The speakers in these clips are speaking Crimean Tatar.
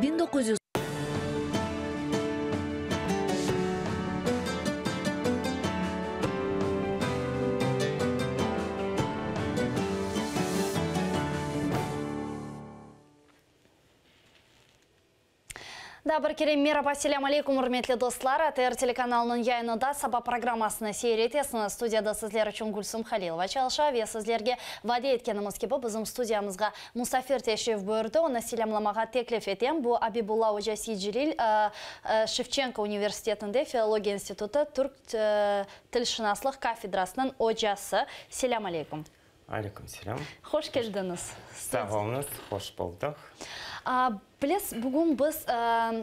1900. Daa bir kere meraba, selâm aleykum, ürmetli dostlar! ATR telekanalınıñ yayınında Saba programmasını seyir etesiñiz. Studiyada sizler içün Gülsüm Halilova çalışa ve sizlerge vade etkenimiz kibi, bizim studiyamızğa musafir teşrif buyurdı. Onı selâmlamağa teklif etem. Bu Abibulla oca Seytcelil, Şevçenko universitetinde Filologiya institutı türk tilşınaslıq kafedrasınıñ ocası. Selâm aleykum! Aleyküm selâm. Hoş keldiñiz. Sağ oluñız, hoş buldıq. Bilesiz, bugün biz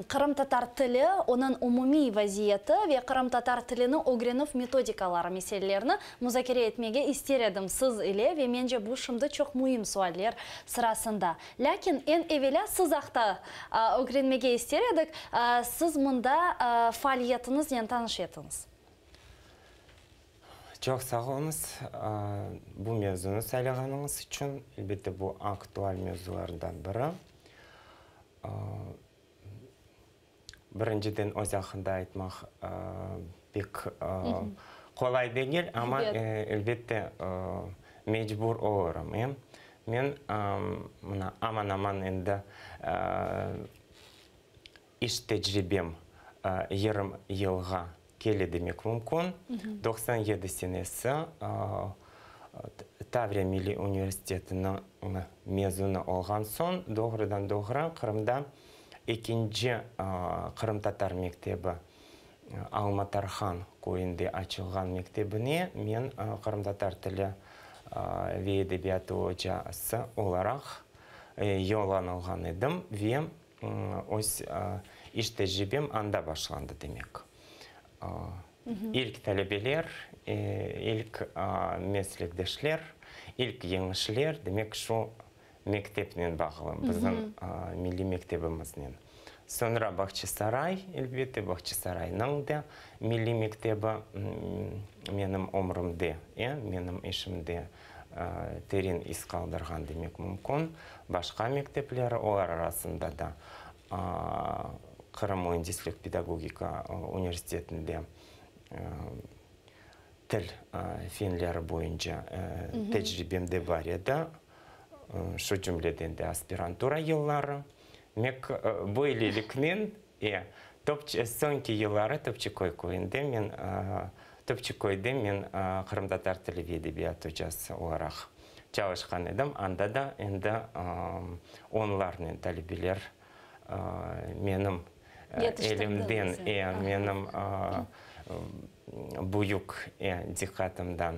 qırımtatar tili, onıñ umumiy vaziyeti ve qırımtatar tilini ögrenüv metodikaları meselelerini muzakere etmege ister edim siz ile ve mence bu şimdi çoq müim sualler sırasında. Lâkin eñ evelâ siz aqta ögrenmege ister edik. Siz mında faaliyetiñiznen tanış etiñiz. Çoq sağ oluñız, bu mevzunı saylağanıñız içün. Elbette, bu aktual mevzulardan biri. Birinciden, öz aqqında aytmaq pek qolay degil, amma, elbette, mecbur olurım. Men mına aman-aman endi İş tecribem yırım yılğa kele demek mümkün. 97 senesi Tavriya milliy universitetiniñ mezunı olğan soñ, doğrudan-doğru Qırımda ekinci qırımtatar mektebi Alma-Tarhan köyünde açılğan mektebine men qırımtatar tili ve edebiyatı ocası olaraq yollanılğan edim ve Öz iş tecribem anda başlandı, demek. İlk talebeler, ilk meslekdeşler, ilk yeñişler, demek, şu mektepnen bağlı, bizim milliy mektebimiznen. Soñra Bağçasaray, elbette, Bağçasaraynıñ da milliy mektebi menim ömrümde, menim işimde teren iz qaldırğan demek mümkün. Başqa mektepleri, olar arasında da Qırım müendislik pedagogika universitetinde til fenleri boyunca tecribem de bar edi, şu cümleden de aspirantura yılları. Mek böyleliknen, soñki yılları Topçıköy köyünde men Topçıköyde men qırımtatar tili ve edebiyatı ocası olaraq çalışqan edim. Anda da endi onlarnen talebeler menim elimden, menim büyük diqqatımdan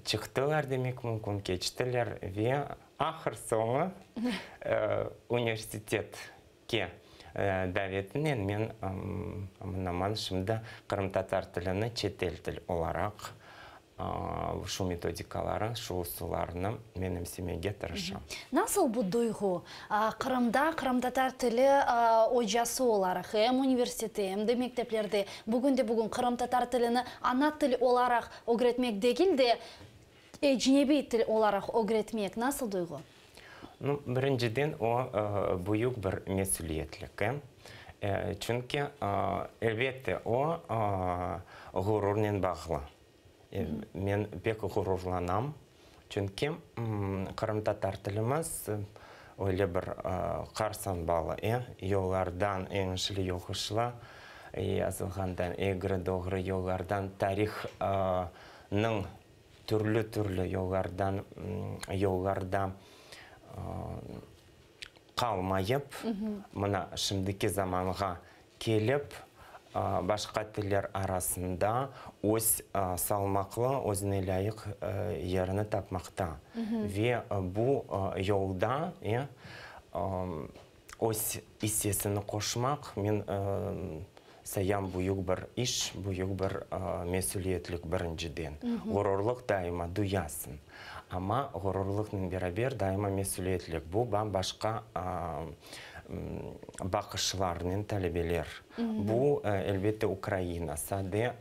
çıqtılar demek mümkün, keçtiler ve ahır soñu universitetke davetinen men aman-aman şimdi qırımtatar tilini çetel til olaraq şu metodikaları, şu usullarını menimsemege tırışam. Nasıl bu duyğu, Qırımda qırımtatar tili ocası olaraq, em universitette, em de mekteplerde bugünde-bugün qırımtatar tilini ana til olaraq ögretmek degil de, ecnebiy til olaraq ögretmek, nasıl duyğu? Nu, birinciden, o, büyük bir mesüliyetlik. Çünki, elbette, o, ğururnen bağlı. Men pek ğururlanam, çünki qırımtatar tilimiz öyle bir qarsanbalı, yollardan, enişli-yoquşlı yazılğandan, egri-doğru yollardan, tarihnıñ türlü-türlü yollardan, yollarda qalmayıp, mına şimdiki zamanğa kelip, başqa tiller arasında öz salmaqlı, özüne lâyıq yerini tapmaqta. Ve bu yolda öz issesini qoşmaq, men sayam, büyük bir iş, büyük bir mesüliyetlik birinciden. Ğururlıq daima duyasıñ, amma ğururlıqnen beraber daima mesüliyetlik, bu bam-başqa baqışlarnen talebeler. Bu, elbette, Ukraina, sade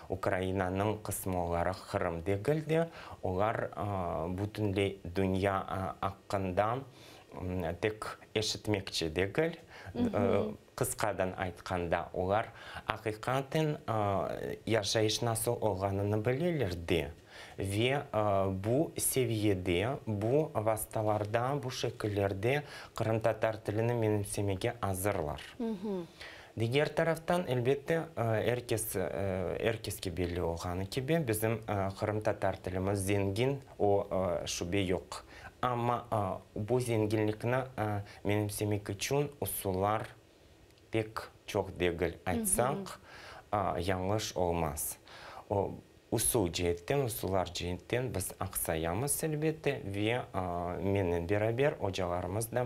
Ukrainanıñ qısmı olaraq Qırım degil de, olar bütünley dünya aqqında. Tek eşitmekçe degil, qısqadan aytqanda, olar aqiqaten yaşayış nasıl olğanını bileler de, ve bu seviyede, bu vastalarda, bu şekillerde qırımtatar tilini menimsemege azırlar. Diger taraftan, elbette, er kes, er keske belli olğanı kibi, bizim qırımtatar tilimiz zengin, o şübe yoq. Amma bu zenginlikni menimsemek içün usullar pek çoq degil aytsaq, yañlış olmaz. O, usul ceetten, usullar ceetten biz aqsayamız, elbette, ve mennen beraber ocalarımız da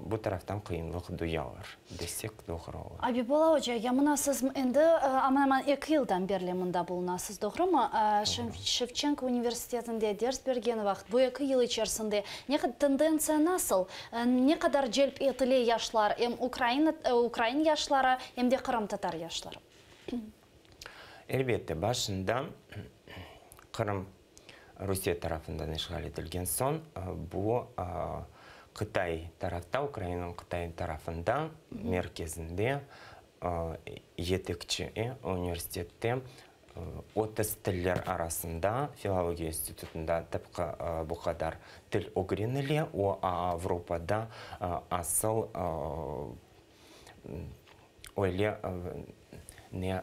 bu taraftan qıyınlıq duyalar, desek doğru olur. Abibulla oca, ya mına siz endi aman-aman eki yıldan berli mında bulunasız, doğrumı? Şevçenko universitetinde ders bergen vaqıt, bu eki yıl içerisinde ne tendentsiya nasıl? Ne qadar celp etile yaşlar, em ukraina, ukrain yaşları, em de qırımtatar yaşları? Elbette, başında Qırım Rusiye tarafından işğal etilgen soñ, bu qıtay tarafta, Ukrainanıñ qıtay tarafında, merkezinde yetekçi universitette 30 tiller arasında Filologiya institutında tıpqı bu qadar til ögrenile, o Avropada asıl öyle ne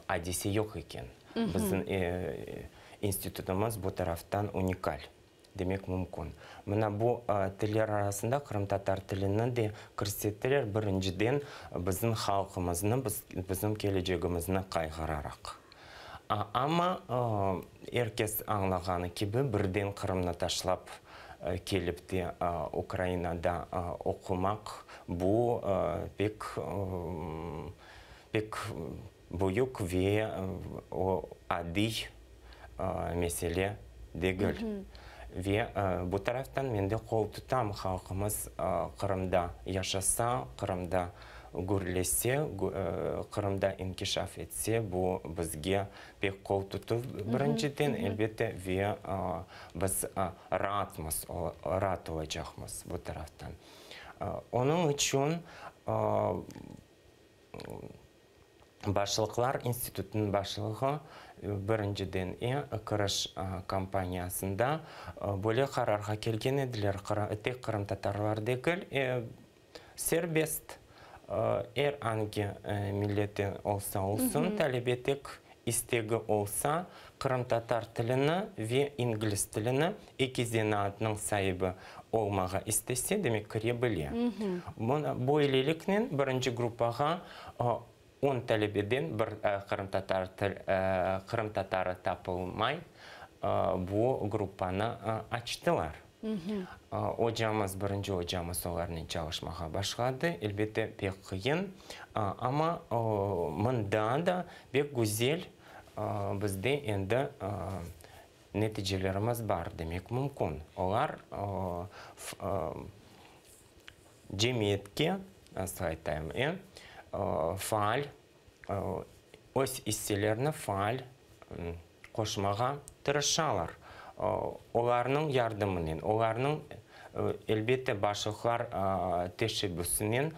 adise yoq eken. Bizim institutımız bu taraftan unikal, demek mümkün. Mına bu tiller arasında qırımtatar tilini de kirsettiler, birinciden bizim halqımıznı, bizim kelecegimizni qayğıraraq. Amma er kes añlağanı kibi, birden Qırımnı taşlap kelip de Ukrainada oqumaq, bu pek, pek büyük ve o adiy mesele degil. Ve bu taraftan men de qol tutam, halqımız Qırımda yaşasa, Qırımda gürlese, Qırımda inkişaf etse, bu bizge pek qol tutuv, birinciden, elbette, ve biz raatmız, raat olacaqmız bu taraftan. Onıñ içün Başlıqlar, institutnıñ başlığı, birinciden, kiriş kampaniyasında böyle qararğa kelgen ediler, tek qırımtatarlar degil, serbest, er angi milletten olsa olsun, talebe tek istegi olsa, qırımtatar tilini ve ingliz tilini, eki zenaatnıñ saibi olmağa istese, demek, kire bile. Böyleliknen, birinci gruppağa on talebeden bir qırımtatar qırımtatarı tapılmay, bu gruppanı açtılar. Ocamız, birinci ocamız olarnen çalışmağa başladı. Elbette, pek qıyın, amma mında da pek güzel bizde endi neticelerimiz bar demek mümkün. Olar cemiyetke, nasıl aytayım, faal, öz isselerini faal qoşmağa tırışalar. Olarnıñ yardımınen, olarnıñ, elbette, başlıqlar teşebbüsinen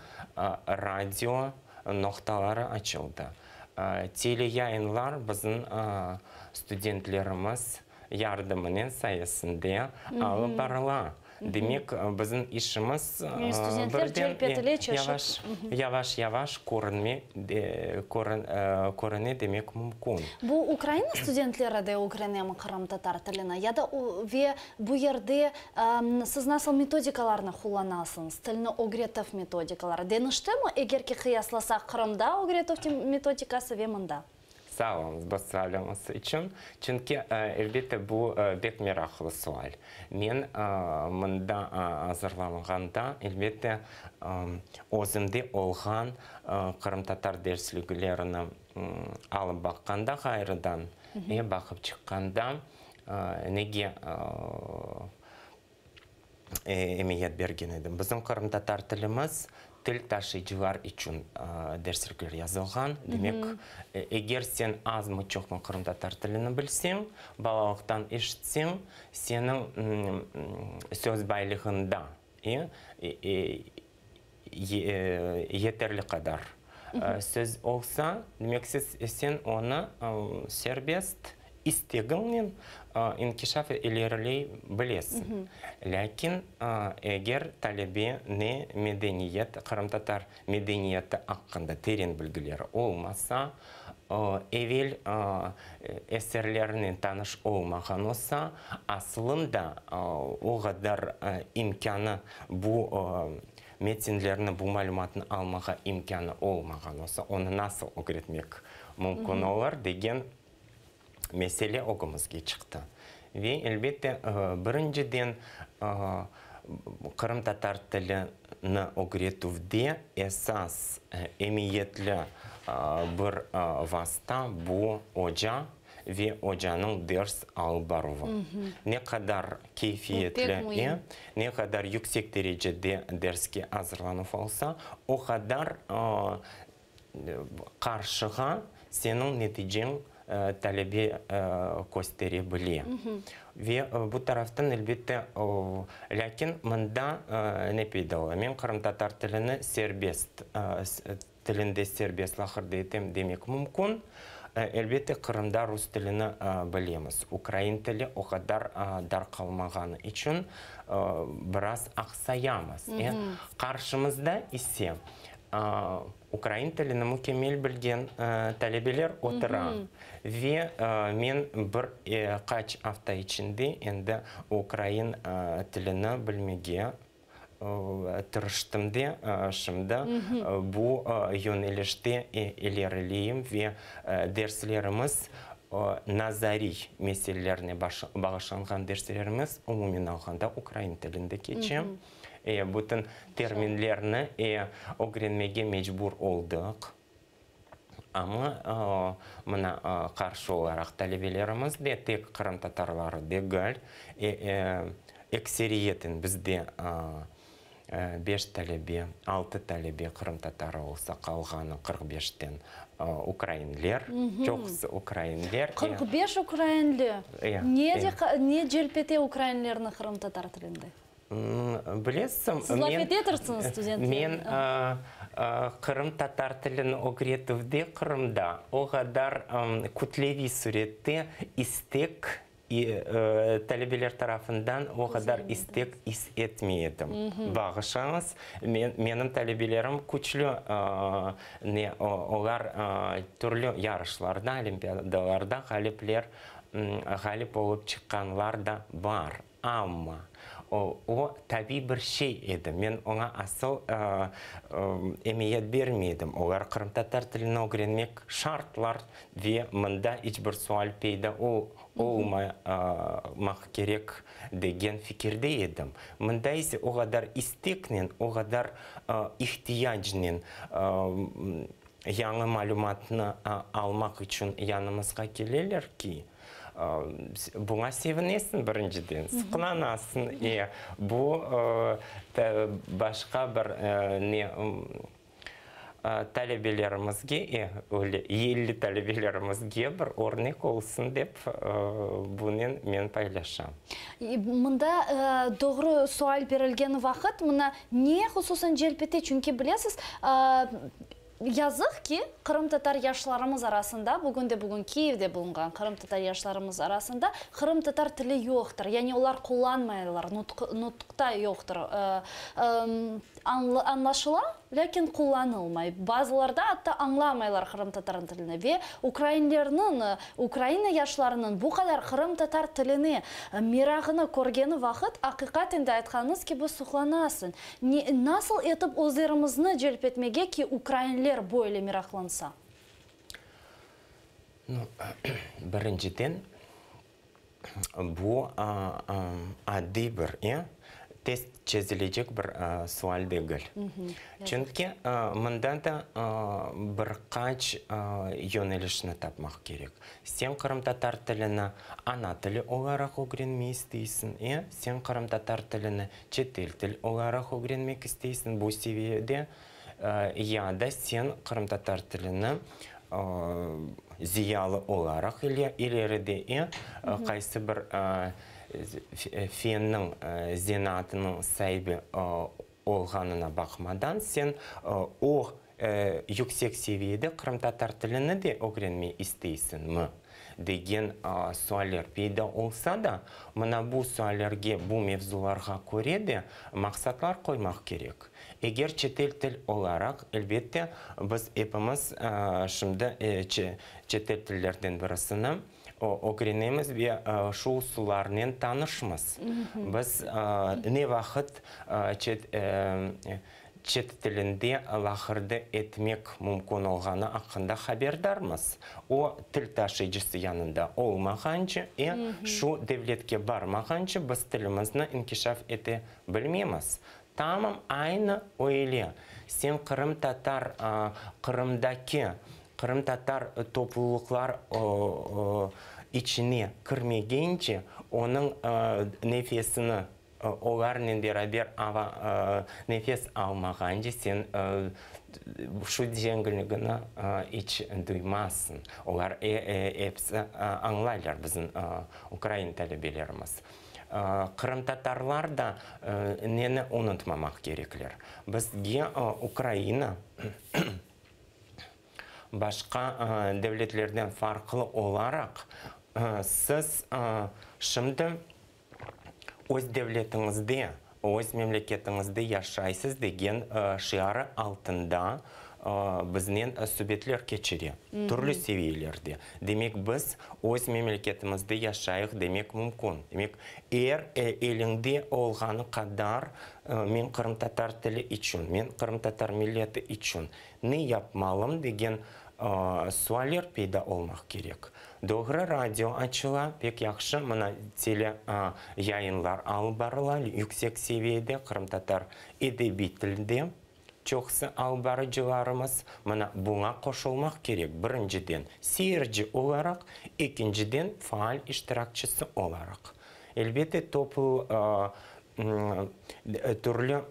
radio noqtaları açıldı. Teleyayınlar bizim studentlerimiz yardımınen, sayesinde alıp barıla. Demek, bizim işimiz birden yavaş, yavaş-yavaş körünme, körüne demek mümkün. Bu Ukraina studentleri de ögrenemi qırımtatar tilini ya da ve bu yerde siz nasıl metodikalarnı qullanasıñız, tilni ögretüv metodikaları deñiştimi, eger ki qıyaslasaq Qırımda ögretüv metodikası ve mında? Sağ oluñız bu sualiñiz içün. Çünki, elbette, bu pek meraqlı sual. Men mında azırlanğanda, elbette, özümde olğan qırımtatar dersliklerini alıp baqqanda ğayrıdan, baqıp çıqqanda, nege emiyet bergen edim. Bizim qırımtatar tilimiz til taşıyıcılar içün derslikler yazılğan. Demek, eger sen azmı, çoqmı qırımtatar tilini bilseñ, balalıqtan eşitseñ, seniñ söz baylığında. Yeterli qadar söz olsa, demek siz, sen onı serbest istegiñnen inkişaf ileriley bilesiñ. Lâkin eger talebe ne medeniyet, qırımtatar medeniyeti aqqında teren bilgileri olmasa, evel eserlerinen tanış olmağan olsa, aslında o qadar imkânı bu metinlerni, bu malümatnı almağa imkânı olmağan olsa, onı nasıl ögretmek mümkün olur degen mesele ögümizge çıqtı. Ve, elbette, birinciden, qırımtatar tilini ögretüvde esas emiyetli bir vasta bu oca ve ocanıñ ders alıp baruvı. Ne qadar keyfiyetli, ne qadar yüksek derecede derske azırlanuv olsa, o qadar qarşığa seniñ neticeñ talebe köstere bile. Ve bu taraftan, elbette, lâkin mında ne peyda ola? Men qırımtatar tilini serbest, tilinde serbest laqırdı etem demek mümkün. Elbette, Qırımda rus tilini bilemiz. Ukrain tili o qadar darqalmağanı içün biraz aqsayamız. Qarşımızda ise Ukrain tilini mükemmel bilgen talebeler otura. Ve men bir qaç afta içinde endi ukrain tilini bilmege tırıştım de, şimdi bu yönelişte ilerileyim ve derslerimiz, nazariy meselelerine bağışlanğan derslerimiz umumen alğanda ukrain tilinde keçe. Bütün terminlerni ögrenmege mecbur oldıq. Amma mına qarşı olaraq talebelerimiz de tek qırımtatarları degil, ekseriyeten bizde beş talebe, altı talebe qırımtatarı olsa, qalğanı 45-ten ukrainler, çoqusı ukrainler. 45 ukrainli? Ne celp ete ukrainlerni qırımtatar tilinde? Bilesiñ, Siz laf etetirsiñiz studentlernen. Men qırımtatar tilini ögretüvde Qırımda o qadar kütleviy sürette istek talebeler tarafından o qadar istek is etmey edim. Bağışlañız, menim talebelerim küçlü, ne, olar türlü yarışlarda, olimpiadalarda ğalipler, ğalip olıp çıqqanlar da bar. Amma o, o tabiiy bir şey edi. Men oña asıl emiyet bermey edim. Olar qırımtatar tilini ögrenmek şartlar ve mında iç bir sual peyda olmamaq kerek degen fikirde edim. Mında ise o qadar isteknen, o qadar ihtiyacnen yañı malümatnı almaq içün yanımızğa keleler ki, Buña sevinesiñ birinciden, suqlanasıñ, e, bu başqa bir ne talebelerimizge, e, öyle elli talebelerimizge bir örnek olsun dep, bunen men paylaşam. Mında doğru sual berilgen vaqıt, mına ne hususan celp ete, çünki bilesiz, Yazıq ki, qırımtatar yaşlarımız arasında, bugün de bugün Kiyevde bulunğan qırımtatar yaşlarımız arasında qırımtatar tili yoqtır. Yani olar qullanmaylar, nutqta yoqtır. Añlaşıla, lâkin qullanılmay. Bazılarda atta añlamaylar qırımtatar tilini. Ve ukrainlerniñ, Ukraina yaşlarınıñ bu qadar qırımtatar tiline merağını körgeni vaqıt, aqiqaten de aytqanıñız kibi suqlanasıñ. Ne, nasıl etip özlerimizni celp etmege ki, ukrainler böyle meraqlansa? Nu, birinciden, bu adiy bir, e, tez çezilecek bir sual degil. Çünki mında da bir qaç yönelişni tapmaq kerek. Sen qırımtatar tilini ana tili olaraq ögrenmey isteysiñ, e, sen qırımtatar tilini çetel til olaraq ögrenmek isteysiñ bu seviyede, ya da sen qırımtatar tilini ziyalı olaraq ileride qaysı bir. Fenniñ, zenaatınıñ saibi olğanına baqmadan, sen o yüksek seviyede qırımtatar tilini de ögrenmey isteysiñmi? degen sualler peyda olsa da, mına bu suallerge, bu mevzularğa köre de maqsatlar qoymaq kerek. Eger çetel til olaraq, elbette, biz epimiz şimdi çetel tillerden birisini ögrenemiz ve şu usullarnen tanışmız. Biz ne vaqıt çet çet tilinde laqırdı etmek mümkün olğanı aqqında haberdarmız. O, til taşıyıcısı yanında olmağance e şu devletke barmağance biz tilimizni inkişaf ete bilmemiz. Tamam aynı öyle. Sen qırımtatar, Qırımdaki qırımtatar toplulıqlar içine kirmegence, onıñ nefesini olarnen beraber ava nefes almağance sen şu cengiligini iç duymazsıñ. Olar episi añlaylar bizim ukrain talebelerimiz. Qırımtatarlar da neni unutmamaq kerekler? Bizge Ukraina başqa devletlerden farqlı olaraq, siz şimdi öz devletiñizde, öz memleketiñizde yaşaysız degen şiarı altında biznen subetler keçire, türlü seviyelerde. Demek, biz öz memleketimizde yaşayıq demek mümkün. Demek, er eliñde olğanı qadar men qırımtatar tili içün, men qırımtatar milleti içün ne yapmalım degen sualler peyda olmaq kerek. Doğru radio açıla, pek yahşı, mına tele yayınlar alıp barıla yüksek seviyede qırımtatar edebiy tilde. Çoqusı alıp barıcılarımız mına buña qoşulmaq kerek, birinciden, seyirci olaraq, ekinciden, faal iştirakçisi olaraq. Elbette, toplu türlü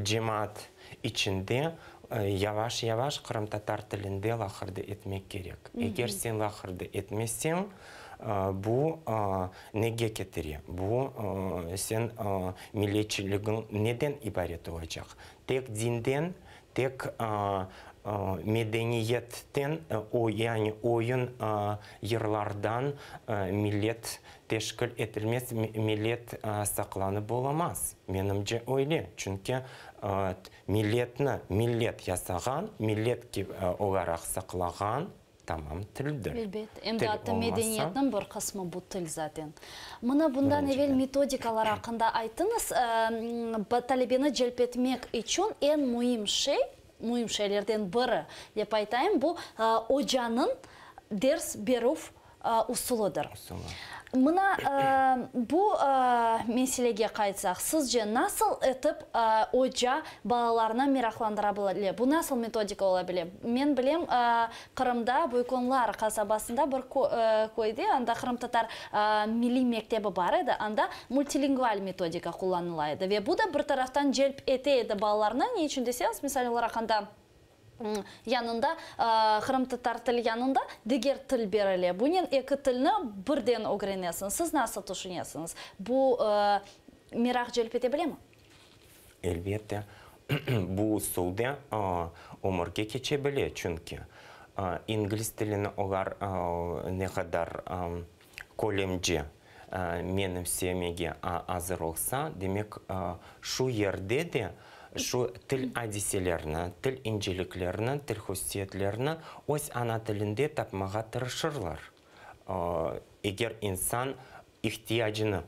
cemaat içinde yavaş-yavaş qırımtatar tilinde laqırdı etmek kerek. Eger sen laqırdı etmeseñ, bu nege ketire? Bu sen milletçiligiñ neden ibaret olacaq? Tek dinden, tek medeniyetten, yani oyun yırlardan millet teşkil etilmez, millet saqlanıp olamaz. Menimce öyle, çünki milletni millet yasağan, millet olaraq saqlağan tamam tildir. Elbet. Em de atta medeniyetniñ bir qısmı bu til zaten. Mına bundan evel metodikalar aqqında ayttıñız. Talebeni celp etmek içün eñ müim şey, müim şeylerden biri, dep aytayım, bu ocanıñ ders berüv usulıdır. Mına bu meselege qaytsaq, sizce nasıl etip oca balalarnı meraqlandıra bile? Bu nasıl metodika ola bile? Men bilem, Qırımda, Büyük-Onlar qasabasında bir köyde, anda qırımtatar milliy mektebi bar edi, anda multilingval metodika qullanıla edi. Ve bu da bir taraftan celp ete edi balalarnı, ne içün deseñiz, misal olaraq, anda Yanında, qırımtatar tili yanında diger til berile. Bunen eki tilni birden ögrenesiñ. Siz nasıl tüşünesiñiz, bu meraq celp ete bilemi? Elbette, bu usul de ömürge keçe bile, çünki ingliz tilini olar ne qadar kölemce menimsemege azır olsa, demek, şu yerde de şu til adiselerini, til inceliklerini, til hususiyetlerini öz ana tilinde tapmağa tırışırlar. Eger insan ihtiyacını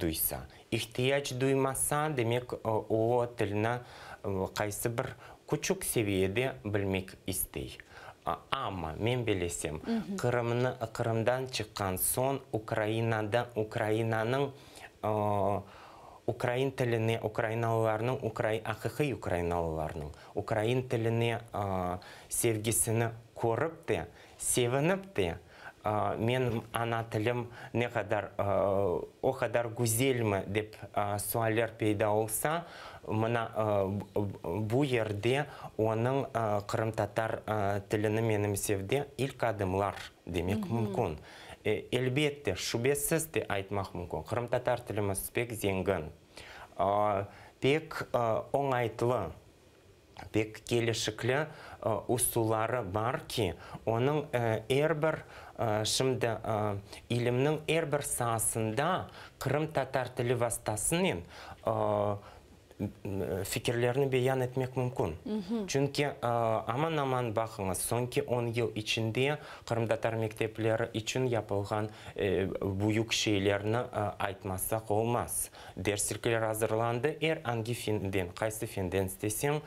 duysa. İhtiyac duymasa, demek, o tilni qaysı bir küçük seviyede bilmek istey. Amma, men bilesem, Qırımnı, Qırımdan çıqqan soñ Ukrainada, Ukrainanıñ ukrain tiline, ukrainalılarnıñ, aqiqiy ukrainalılarnıñ ukrain tiline sevgisini körip de, sevinip de, Menim ana tilim ne qadar, o qadar güzelmi dep sualler peyda olsa, mına bu yerde onıñ qırımtatar tilini menimsevde ilk adımlar demek mümkün. Elbette, şübesiz de aytmaq mümkün, qırımtatar tilimiz pek zengin, pek oñaytlı, pek kelişikli usulları bar ki, onıñ er bir, şimdi ilimniñ er bir saasında qırımtatar tili vastasınen fikirlerni beyan etmek mümkün. Çünki aman-aman baqıñız, soñki on yıl içinde qırımtatar mektepleri içün yapılğan büyük şeylerni aytmasaq olmaz. Derslikler azırlandı, er angi fenden, qaysı fenden isteseñ,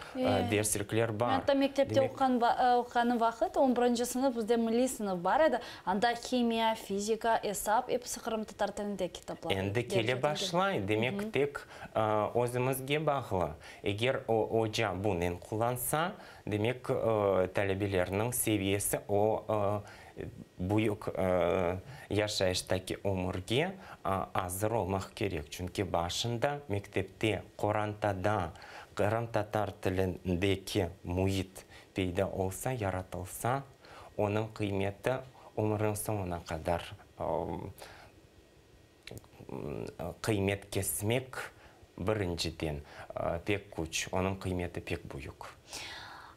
derslikler bar. Men atta mektepte oquğanım vaqıt, on birinci sınıf, bizde milliy sınıf bar edi, anda himiya, fizika, esap, episi qırımtatar tilinde kitaplar. Endi kele başlay, demek, tek Özümizge bağlı. Eger oca bunen qullansa, demek, talebelerniñ seviyesi o büyük yaşayıştaki ömürge azır olmaq kerek. Çünki başında mektepte, qorantada qırımtatar tilindeki müit peyda olsa, yaratılsa, onıñ qıymeti ömürniñ soñuna qadar Qıymet kesmek, birinciden, pek küç, onıñ qıymeti pek büyük.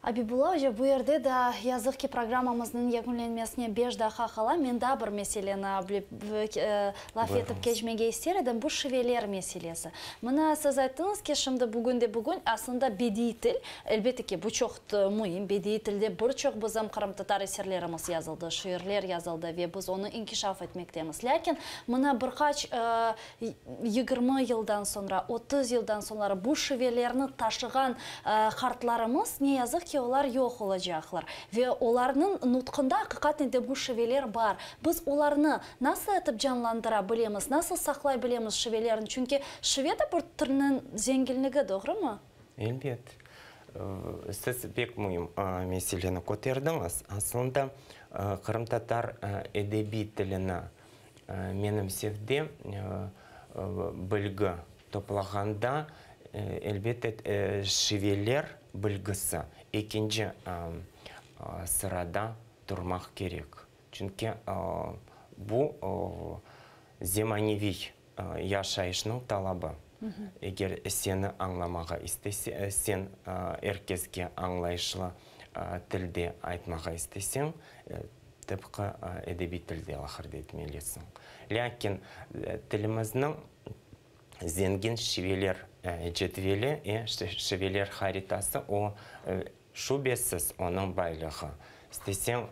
Abibulla oca, bu yerde daa, yazıq ki, programmamıznıñ yekünlenmesine beş daqqa qala, men daa bir meseleni laf etip keçmege ister edim, bu şiveler meselesi. Mına, siz ayttıñız ki, şimdi bugün de bugün, aslında, bediiy til, elbette ki, bu çoq müim, bediiy tilde bir çoq bizim qırımtatar eserlerimiz yazıldı, şiirler yazıldı ve biz onı inkişaf etmektemiz. Lâkin, mına, bir qaç 20 yıldan soñra, 30 yıldan soñra bu şivelerni taşığan qartlarımız, ne yazıq ki, olar yoq olacaqlar. Ve olarnıñ nutqında aqiqaten de bu şiveler bar. Biz olarnı nasıl etip canlandıra bilemiz, nasıl saqlay bilemiz şivelerni? Çünki şive de bir tilniñ zenginligi, doğrumı? Elbet. Siz pek müim meseleni köterdiñiz. Aslında, qırımtatar edebiy tilini menimsevde bilgi toplağanda, elbette, şiveler bilgisi ekinci sırada turmaq kerek. Çünki bu zemaneviy yaşayışnıñ talabı. Eger seni añlamağa istese, sen er keske añlayışlı tilde aytmağa isteseñ, tıpqı edebiy tilde laqırdı etmelisiñ. Lâkin tilimizniñ zengin şiveler cedveli, şiveler haritası o, Şübesiz, onıñ baylığı. İsteseñ,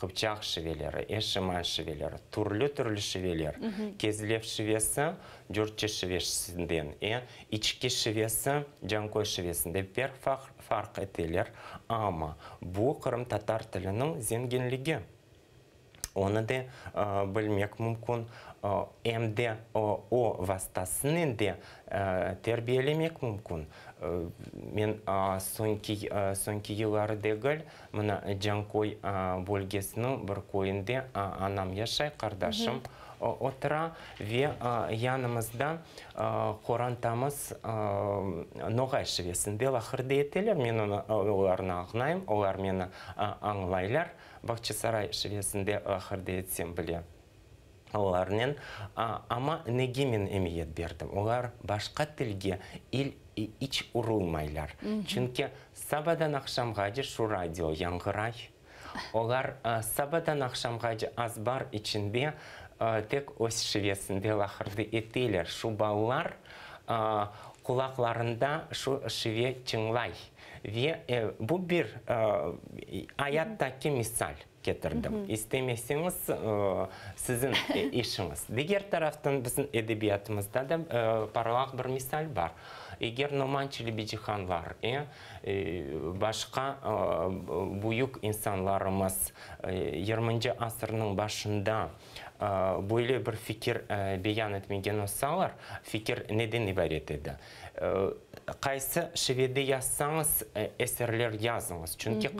qıpçaq şiveleri, e şimal şiveleri, türlü-türlü şiveler. Kezlev şivesi Curtçı şivesinden, e İçki şivesi Canköy şivesinden pek farq eteler, amma bu qırımtatar tiliniñ zenginligi. Onı de bilmek mümkün, em de o vastasınen de terbiyelemek mümkün. Men soñki soñki yılları degil, mına Canköy bölgesiniñ bir köyünde anam yaşay, qardaşım otura ve yanımızda qorantamız noğay şivesinde laqırdı eteler. Men olarnı añlayım, olar meni añlaylar. Bağçasaray şivesinde laqırdı etsem bile olarnen, amma nege men emiyet berdim? Olar başqa tilge il iç urulmaylar. Çünki sabadan aqşamğace şu radio yañğıray. Olar sabadan aqşamğace azbar içinde tek öz şivesinde laqırdı eteler. Şu balalar qulaqlarında şu şive çıñlay. Ve bu bir ayattaki misal ketirdim. İstemeseñiz, siziñ işiñiz. Diger taraftan, bizim edebiyatımızda da parlaq bir misal bar. Eger Noman Çelebicihanlar, başqa büyük insanlarımız yirminci asırnıñ başında böyle bir fikir beyan etmegen olsalar, fikir neden ibaret edi? Qaysı şivede yazsañız, eserler yazıñız. Çünki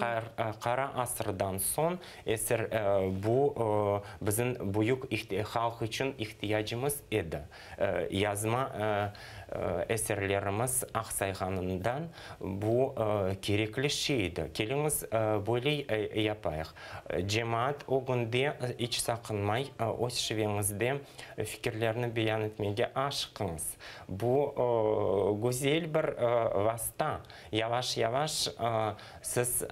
qara asırdan soñ eser, bu bizim büyük halq içün ihtiyacımız edi. Yazma eserlerimiz aqsayğanından bu kerekli şey edi. Keliñiz, böyle yapayıq. Cemaat ögünde iç saqınmay öz şiveñizde fikirlerni beyan etmege aşıqıñız. Bu güzel bir vasta. Yavaş-yavaş siz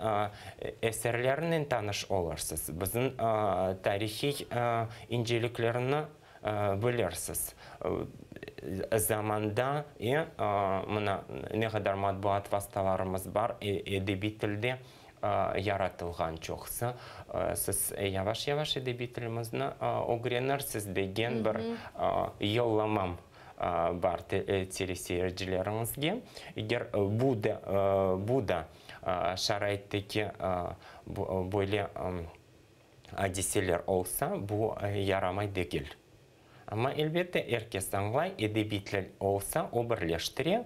eserlernen tanış olursız, bizim tarihiy inceliklerni bilirsiz. Zamanda, mına, ne qadar matbuat vastalarımız bar, edebiy tilde yaratılğan çoqusı, siz yavaş-yavaş edebiy tilimizni ögrenirsiz degen bir yollamam bar teleseyircileriñizge. Eger bu da, bu da şaraitteki böyle adiseler olsa, bu yaramay degil. Amma, elbette, er kes añlay, edebiy til olsa, o birleştire,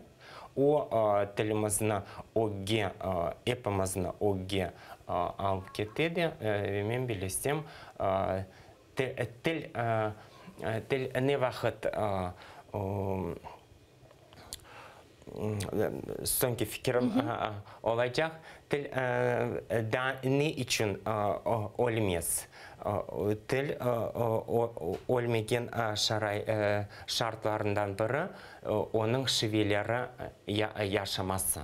o tilimizni ögge, epimizni ögge alıp kete de, ve men bilesem, til, til ne vaqıt Soñki fikirim olacaq, til daa ne içün ölmez? Til ölmegen şartlarından biri, onıñ şiveleri yaşaması.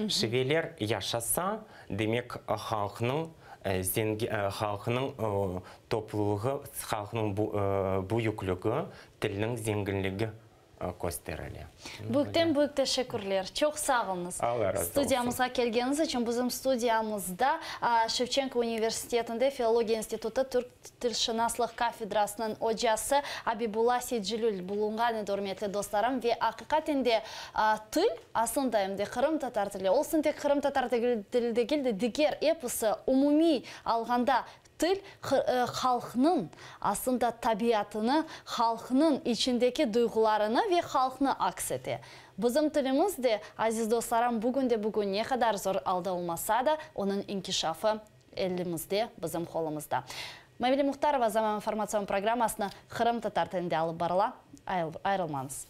Şiveler yaşasa, demek, halqnıñ halqnıñ toplulığı, halqnıñ büyüklügi, tilniñ zenginligi kösterile. Büyükten büyük teşekkürler. Çoq sağ oluñız. Alla razı olsun. Studiyamızğa kelgeniñiz içün. Bizim studiyamızda Şevçenko universitetinde Filologiya institutı türk tilşınaslıq kafedrasınıñ ocası Abibulla Seytcelül bulunğan edi, ürmetli dostlarım. Ve aqiqaten de til, aslında em de qırımtatar tili, olsun tek qırımtatar tili degil de, diger episi umumiy alğanda Til, halqnıñ, aslında, tabiatını, halqnıñ içindeki duyğularını ve halqnı aks ete. Bizim tilimiz de, aziz dostlarım, bugünde-bugün ne qadar zor alda olmasa da, onıñ inkişafı elimizde, bizim qolumızda. Mavile Muhtarova Zaman informatsion programmasını qırımtatar tilinde alıp barıla. Ayırılmañız.